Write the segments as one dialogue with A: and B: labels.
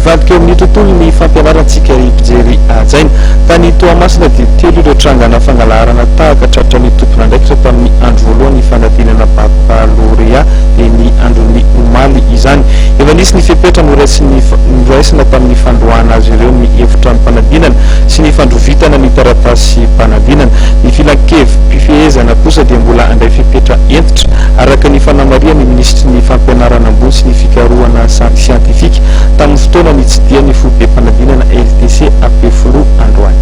A: Mivadika eo amin'ny tontolon'ny fampianarantsika ry mpijery hajaina. Tany Toamasina dia telo ireo trangana fangalaharana tahaka tratran'ny tompon'andraikitra tamin'ny andro voalohan'ny fanadinana bakalorea, dia ny andron'ny omaly izany. Efa nisy ny fepetra noraisina tamin'ny fandroahana azy ireo ny efitranom-panadinana sy ny fandrovitana ny taratasim-panadinana. Ny filankevi-pifehezana kosa dia mbola handray fepetra hentitra, araka ny fanamarihan'ny minisitry ny Fampianarana ambony sy ny fikarohana siantifika tamin'ny fotoana nitsidihany ny foibem-panadinana LTC Ampefiloha androany.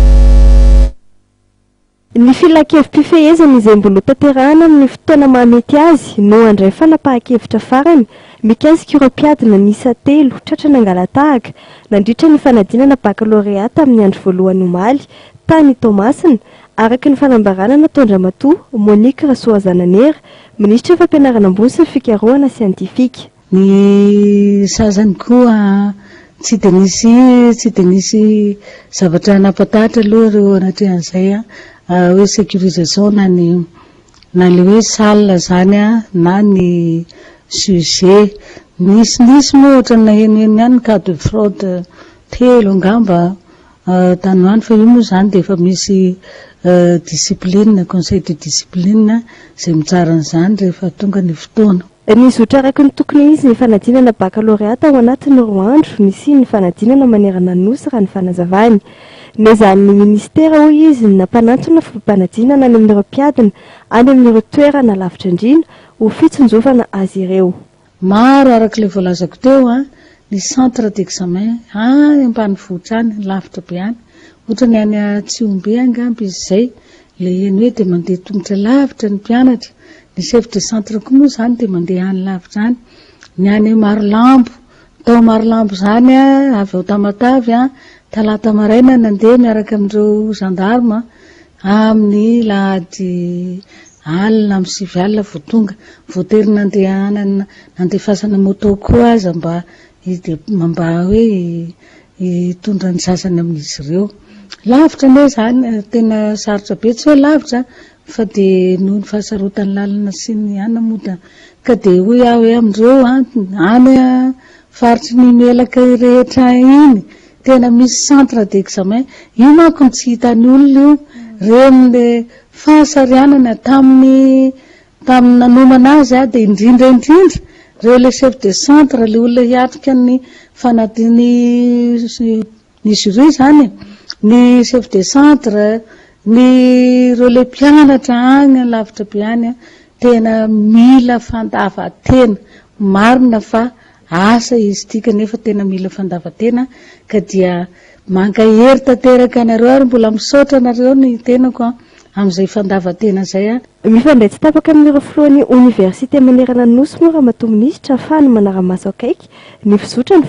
B: Ny filankevi-pifehezana izay mbola hotanterahana amin'ny fotoana mahamety azy no handray fanapahan-kevitra farany mikasika ireo mpiadina niisa telo tratra nangala-tahaka nandritra ny fanadinana bakalorea tamin'ny andro voalohany omaly tany Toamasina, araka ny fanambarana nataon-dRamatoa Monique Rasoazananera, Minisitry ny Fampianarana ambony sy ny fikarohana siantifika.
C: Ny sasany koa tsy dia nisy tsy dia nisy zavatra nampatahotra aloha ireo anatrehan'izay hoe sécurisation na ny na ilay hoe salle izany na ny sujet. Nisinisy moa ohatran'ny nahenoheno ihany ny cas de fraude telo angamba tany ho any fa io moa izany dia efa misy discipline, conseil de discipline izay mitsara an'izany rehefa tonga ny fotoana.
B: Nizotra araka ny tokony ho izy ny fanadinana bakalorea tao anatin'ny 2 andro nisian'ny fanadinana manerana ny Nosy raha ny fanazavany. Nezahan'ny minisitera, hoy izy, ny nampanantona fomba-panadinana any amin'ireo mpiadina any amin'ireo toerana lavitra indrindra ho fitsinjovana azy ireo.
C: Maro araka ilay voalazako teo ny centre d'examen any ambanivohitra any, lavitra be any. Ohatra ny any Tsihombe angamba izy izay, ilay heno hoe dia mandeha tongotra lavitra ny mpianatra. Ny chef de centre koa moa izany dia mandeha any lavitra any. Ny any Marolambo, tao Marolambo izany avy ao Tamatave, talata maraina nandeha miaraka amin'ireo gendarme Amin'ny lahady alina amin'ny 9 alina vao tonga. Voatery nandehanana nandefasana moto koa aza mba mba hoe hitondra ny sasany amin'izy ireo. Lavitra anie izany, tena sarotra be, tsy hoe lavitra fa dia noho ny fahasarotan'ny lalana sy ny anona moa dia ka dia hoy aho hoe amin'ireo any faritry ny Melaky rehetra iny Tena misy centre d'examen, io manko no tsy hitan'ny olona io, reny le fahasarianana tamin'ny tamin'ny nanomana azy aho dia indrindra indrindra reo le chef de centre le olona hiatrika ny fanadiny ny jury zany e, ny chef de centre, ny reo le mpianatra agny lavitra be any tena mila fandavan-tena marina fa Asa izy ity kanefa tena mila fandavan-tena ka dia mankahery tanteraka anareo ary mbola misaotra anareo ny tenako amin'izay fandavan-tena izay a.
B: Mifandray tsy tapaka amin'ireo filohan'ny oniversite manerana ny Nosy moa Ramatoa Minisitra ahafahany manara-maso akaiky ny fizotran'ny.